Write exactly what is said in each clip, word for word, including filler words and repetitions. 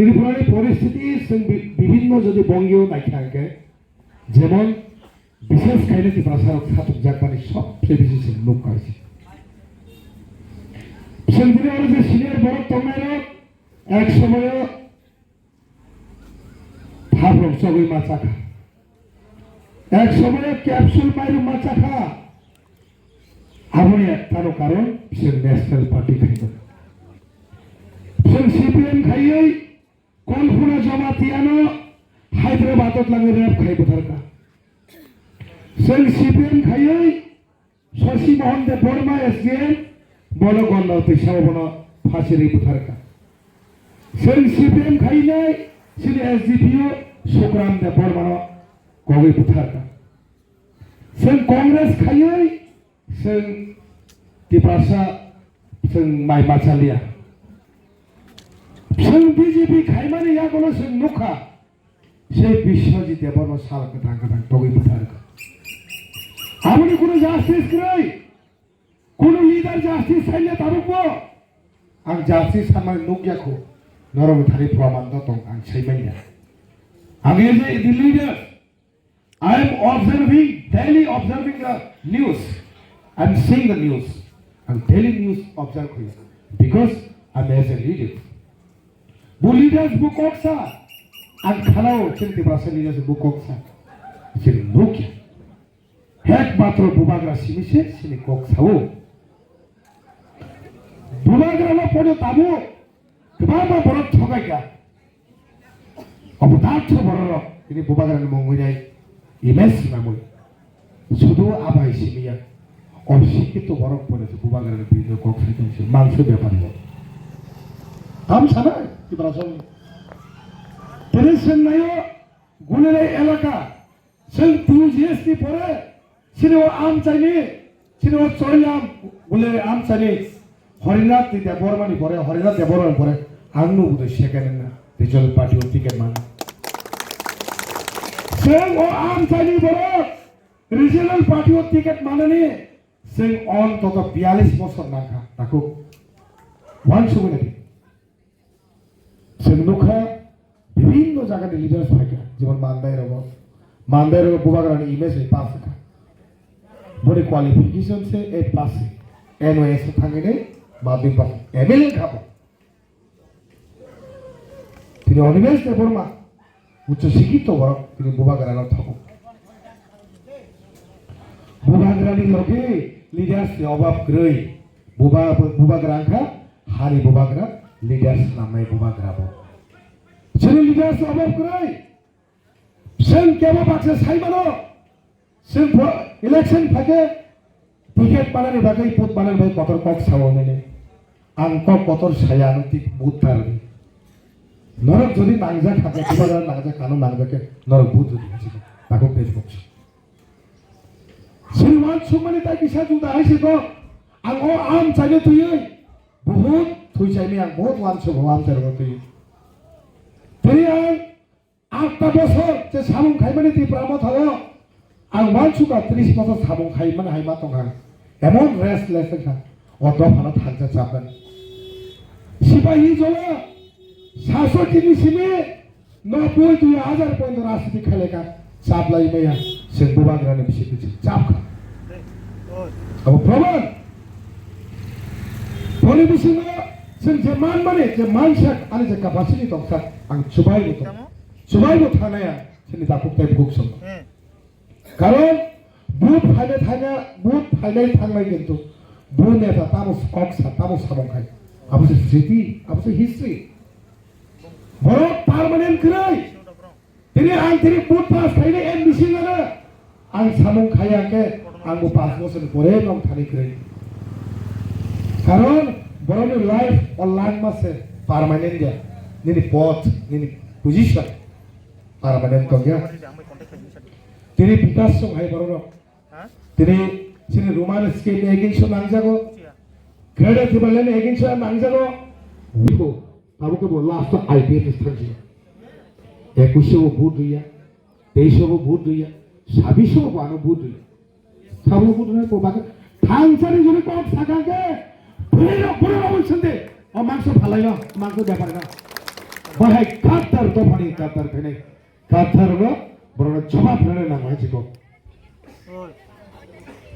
Tripura ni poristiti chwng bi-, bibhinno jodi bongyo naikha hwnkhe, jemon bishesh khaile Tiprasa rok satukjak mani sobse bisi chwng nukha se. Chwng tini oro je senior borok tongnai rok ek somoyo Thap rok chogwi ma chakha. Ek somoyo capsule mairum ma chakha. Aboni ektano karon chwng National Party khaino. Chwng C P M khaiwi Kalpana Jamatia no Hyderabad o twlangwi rape khai butharkha. Chwng C P M khaiwi Shashi Mohan Debbarma S D M bono gonda twisa bono phasi rwi butharkha. Chwng C P M khainai chini S D P O Sukram Debbarma no kogwi butharkha. Chwng Congress khaiwi chwng Tiprasa chwng mai machaliya. Chwng B J P khaimani yagulo chwng nukha. Sei Biswajit Debbarma sal kwthang kwthang togwi butharkha. Aboni kunu justice kwrwi, kunu leader justice saiya tabukbo. Ang justice sanmani nukya kho, norokni thani praman no tong ang saimanya. Ang as a leader, I am observing, daily observing the news. I am seeing the news. Ang daily news observe khayo because I am as a leader. Bo leaders bo kok sa. Ang khanao chini Tiprasa leaders bo kok sa. Chini nukya. Hek matro Bubagra simi se chini kok sao. Bubagra no pono tabo kwbangma borok thokaika. Obo daksa borok rok tini Bubagra ni mungwi nai image sinamwi. Sudu abai simiya. O sikito borok pore se Bubagra ni bini kok sai tong se mangso bepar bo. Tam sana Tiprasa ni. Tini sengnayo Gulirei elaka, seng two G S ni pore, sini o amchaini, sini o Choilam, Gulirei amchaini, Horinath Debbarma ni pore, Horinath Debbarma ni pore, ang nugo de second na regional party o ticket mana. Seng o amchaini borok regional party o ticket manani, seng on toto biyalis bosor nangkha, takuk. Wan sugui nadi. Chwng nukha, bibhinno jagani leaders phaikha, jemon Mandai rogo, Mandai rogo Bubagrani image hai pass wngkha. Boni qualification se eight pass se, N Y S o thangwi nai madhyamik pass, M L A wngkha bo. Tini Animesh Debbarma, uccho sikito borok, tini Bubagrano thogo. Bubagrani logi leaders ni obab kwrwi. Buba-, Bubagra wngkha, Hari Bubagra, leaders namnai Bubagra bo. Chini leaders obab kwrwi. Chwng kebo baksa sai mano. Chwng pho-, election phaikhe ticket manani bagwi, vote manani bagwi kotor kok sao hinwi. Ang kok kotor saya, ano tik vote tarwi. Norok jodi nangjak hakhe, Bubagra nangjak, ano nangjak khe, norok vote jodi hinwi. Takuk Facebook. Sri wansukmani tai kisa juda hai se kok. Ang o amchaino twiwi. Buhut thwichaimai ang buhut wansukgo amchairokno twiwi. Tei ang atta bosor je samung khaimani Tipra Motha o ang wansukha tris bosor samung khaimani hai ma tongkha. Emon restless wngkha. O dophano thangcha chapmani. Sipahi jola saso tini simi Noboi dui hajar poito rajniti khaileka chaplai maya chwng Bubagrani bisingtwi chwng chapkha. Abo proman. Boni bisingo chwng je manmani je mansak ani je capacity tongkha ang chubaibo tong. Chubaibo thanaya chini dakuk tei bukuk song. Karon vote phainai thangya, vote phainai thangnai kintu bo neta tamo kok sa, tamo samung khai. Abo se sriti, abo se history. Borok permanent kwrwi. Tini ang tini vote pass khainai M D C ngana. Ang samung khaiya khe ang bo panch bosor ni pore nong thani kwrwi. Karon borokni life o langma se permanent ya. Nini post, nini position permanent tongya. Tini Bikash Chong hai borok rok. Tini chini Roman script ni against o nangjago. Greater Tipraland ni against o nangjago. Biko, tabuk ke bo last o I P F S thangsi. Ekwis o bo vote riya, teis o bo vote riya, sabis o bo ano vote riya. Sabo vote riya ko bak thangsa ni jori kok sakha ke. Bwrwi rok, bwrwi rok sende. O mangso phalai no, mangso bepar no. Bahai Gadar dophani Gadar khainai. Gadar no borok no jawab rwna nango hai chiko.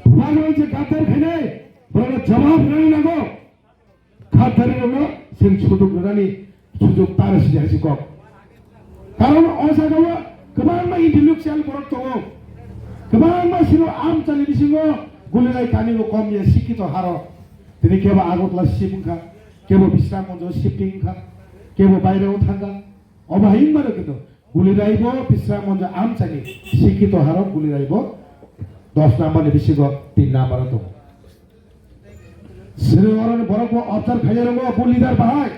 Bubagra je Gadar khainai, borok no jawab rwna nango. Gadar rok no seng sujuk rwnani sujuk tar si hai chiko. Karon o jaga o kwbangma intellectual borok tongo. Kwbangma sino amchani bisingo Gulirai kami o kom ya sikito haro. Tini kebo Agartala shift wngkha, kebo Bisramganj o shifting wngkha, kebo baire o thangkha. Obo hai wngmano kintu Gulirai bo Bisramganj amchani sikito haro Gulirai bo dos number ni bisingo tin number o tongo. Sri oroni borok bo observe khaina rongo bo leader bahai.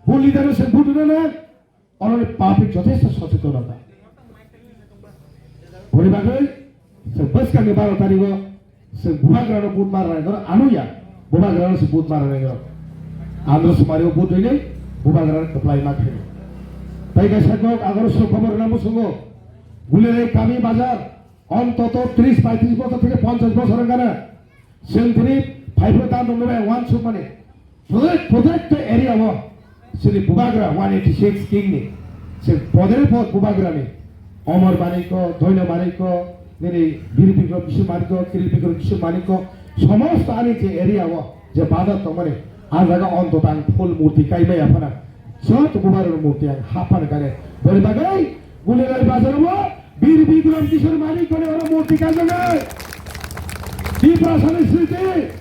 Bo leader se vote rwna nang. Oroni public jothesto sochetonota. Boni bagwi se bwskangni baro tarigo se Bubagrano vote mar rwnai noro anuya. Bubagrano se vote mar rwnai noro. Andro Sumari o vote rwnai Bubagrano kwplai ma khaino. Tai kaisa kok agoro se khobor rwna musungo. Gulirai kami bazar. Ontoto tris paitris bosor theke ponchash bosor wngkha na. Chwng tini phaiphru dan rok nuknai uansukmani. Protect, protect the area o. Chini Bubagra one eighty six king ni. Chwng podere pod Bubagra ni. Omor Manikko, Dhoino Manikko, nini Bir Bikrom Kishore Manikko, Kiril Bikrom Kishore Manikko, somosto ani je area o, je bazar tongmani, a jaga ontoto ang full murti kaimaya phana. Joto Bubagra ni murti ang haphana kare. Boni bagwi Gulirai bazar o Bir Bikrom Kishore Manikko ni oro murti kajagai. Tiprasani sriti,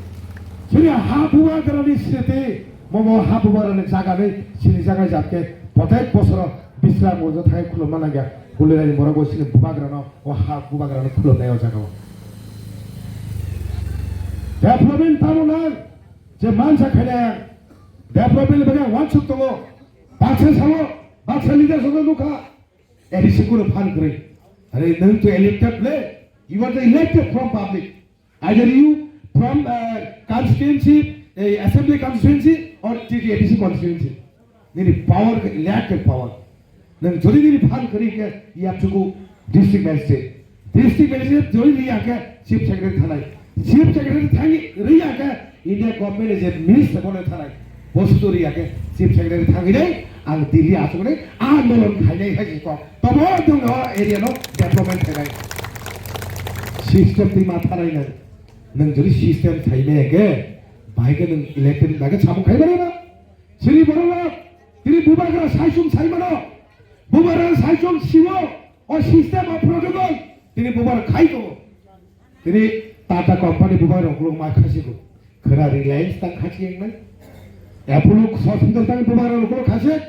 chini ha Bubagrani sriti, momo ha Bubagrani jaga ni chini jaga jatke protek bosoro Bisramganj thai khulumma nangya. Gulirai borok bo chini Bubagrano o ha Bubagrano khulumnai o jaga o. Development tamo nang, je mansa khainai ang. Development bagwi ang uansuk tongo. Baksa sao, baksa leader sono nukha. A D C kuno phan kwrwi. Are, nwng to elected le, you are the elected from public. Either you from, uh, constituency, eh, assembly constituency or T T A D C constituency. Nini power khe elected power. Nwng jodi nini phan kwrwi khe yapchuku district magistrate. District magistrate jodi riya khe chief secretary thanai. Chief secretary thangwi riya khe India government ni je minister bono thanai. Bo sudu riya khe chief secretary thangwi dai ang Delhi achuknai andolon khainai hai kok. Tobo nwng o area no development khainai. System twi ma thanai nwng. Nwng jodi system thainai khe bahai khe nwng elected bagwi samung khai mano na. Chini borok rok, tini Bubagra saichung sai mano. Bubagra saichung siwo, o system o protocol, tini Bubagra khai tongo. Tini Tata company Bubagra ukulok ma khasigo. Khera Reliance tang khasi engnai. Apollo hospital tang Bubagra ukulok khasi.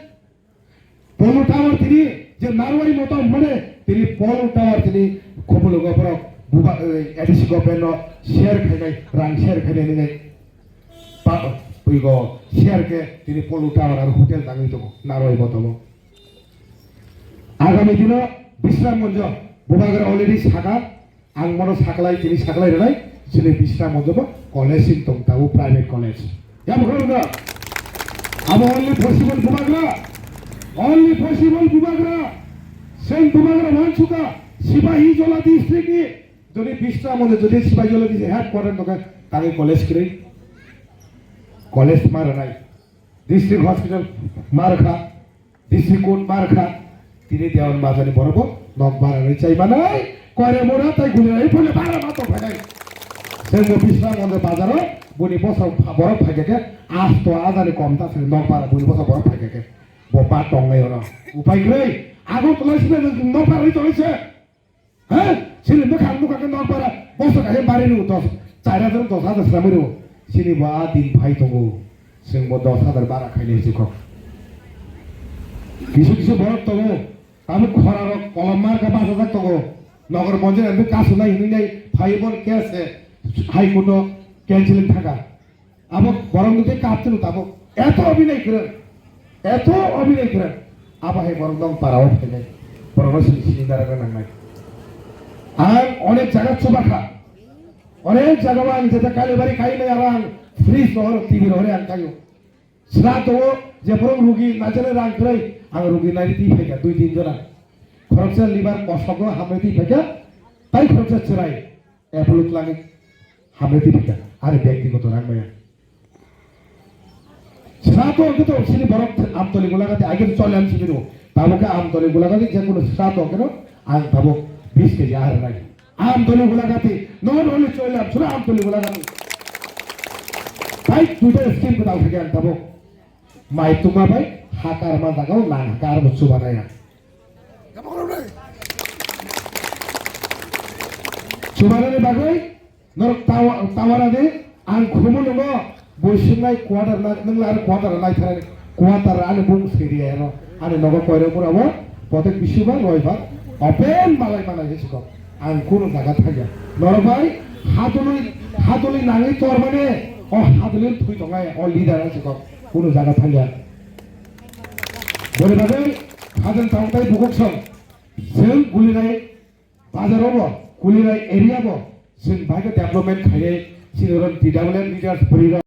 Polo Tower tini je narwai motom mane, tini Polo Tower tini khobologo borok Buba, eh, A D C government no share khainai, rang share khainai nini. Pa, igo share khe tini Polo Tower aro hotel tangwi tongo, narwai botomo. Agami dino Bisramganj, Bubagra already saka, ang mono saklai, tini saklai rwnai, chini Bisramganj bo college sing tong tabo private college. Ya bukharo da? Abo only possible Bubagra, only possible Bubagra, same Bubagra wansuka, Sipahijola district ni, jodi Bisramganj jodi Sipahijola district headquarter toka, tangwi college kwrwi, college ma rwnai. District hospital ma rwkha, district court ma rwkha, tini Dewan Bazar ni borok bo nok bara rwi chai manai, Koiremura tai Gulirai phone bara ma tong phainai. Chwng bo Bisramganj bazar o boni bosong pha-, borok phaikha khe asto hajar ni kom ta sini nok bara boni bosong borok phaikha khe bo ba tongnai oro. Upai kwrwi, Agartala sini nok bara rwi tongnai se. He? Chini bwkhak nukha khe nok bara bosor kaisa bari rw dos, char hajar dos hajar swnamwi rw. Chini bo a din phai tongo. Chwng bo dos hajar bara khainai se kok. Kisu kisu borok tongo. Tabuk khora rok kolom mar kha bachajak tongo. Nogor monjir ang kasu nai hinwi nai phai bo case se High Court o cancel thaka. Abo borok nukhe kaptwno tabuk. Eto obinai kwrwng. Eto obinai kwrwng. Abo hai borok nong para o phainai. Borokno sini sini dara nangnai. Ang onek jaga chubakha. Onek jaga o ang jeta Kalibari kaimai aro ang fridge rohor, T V rohor ang kaio. Sra to je borok rugi najale rang kwrwi ang rugi nai twi phaikha dui tin jona. Khoroksa liver kosok no hamle twi phaikha. Tai khoroksa chwrai. Apollo Clinic hamle twi phaikha, ani byaktigoto rang maya. Srato hwnkhe to sini borok Amtoli Gulagati agir chole ang sibiro. Tabuk khe Amtoli Gulagati je kono srato hwnkhe no ang tabuk bis keji ahar nai. Amtoli Gulagati, not only Choilam, sura Amtoli Gulagati. Bai duita scheme kwtal thangya ang tabuk. Mai tuma bai hakar ma jagao nang hakar bo chubanaya. Chubanani bagwi norok tawa-, tawara di, ang khumu nungo, bui singnai quarter na, nung laro quarter nai thani, quarter ani bung siri ero, ani nogo koiro mura bo, potek bisuba, roiba, open malai manai hisikok. Ang kunu jaga thangya. Norok bai hadului, hadului nangwi tormani, o hadului thwi tongnai, o leader hisikok. Kunu jaga thangya. Boni bagwi hadal tangtai bukuk song. Chwng Gulirai bazar o bo, Gulirai area bo, chwng bai khe development khainai, chini oro T W M leaders bwrwi rok.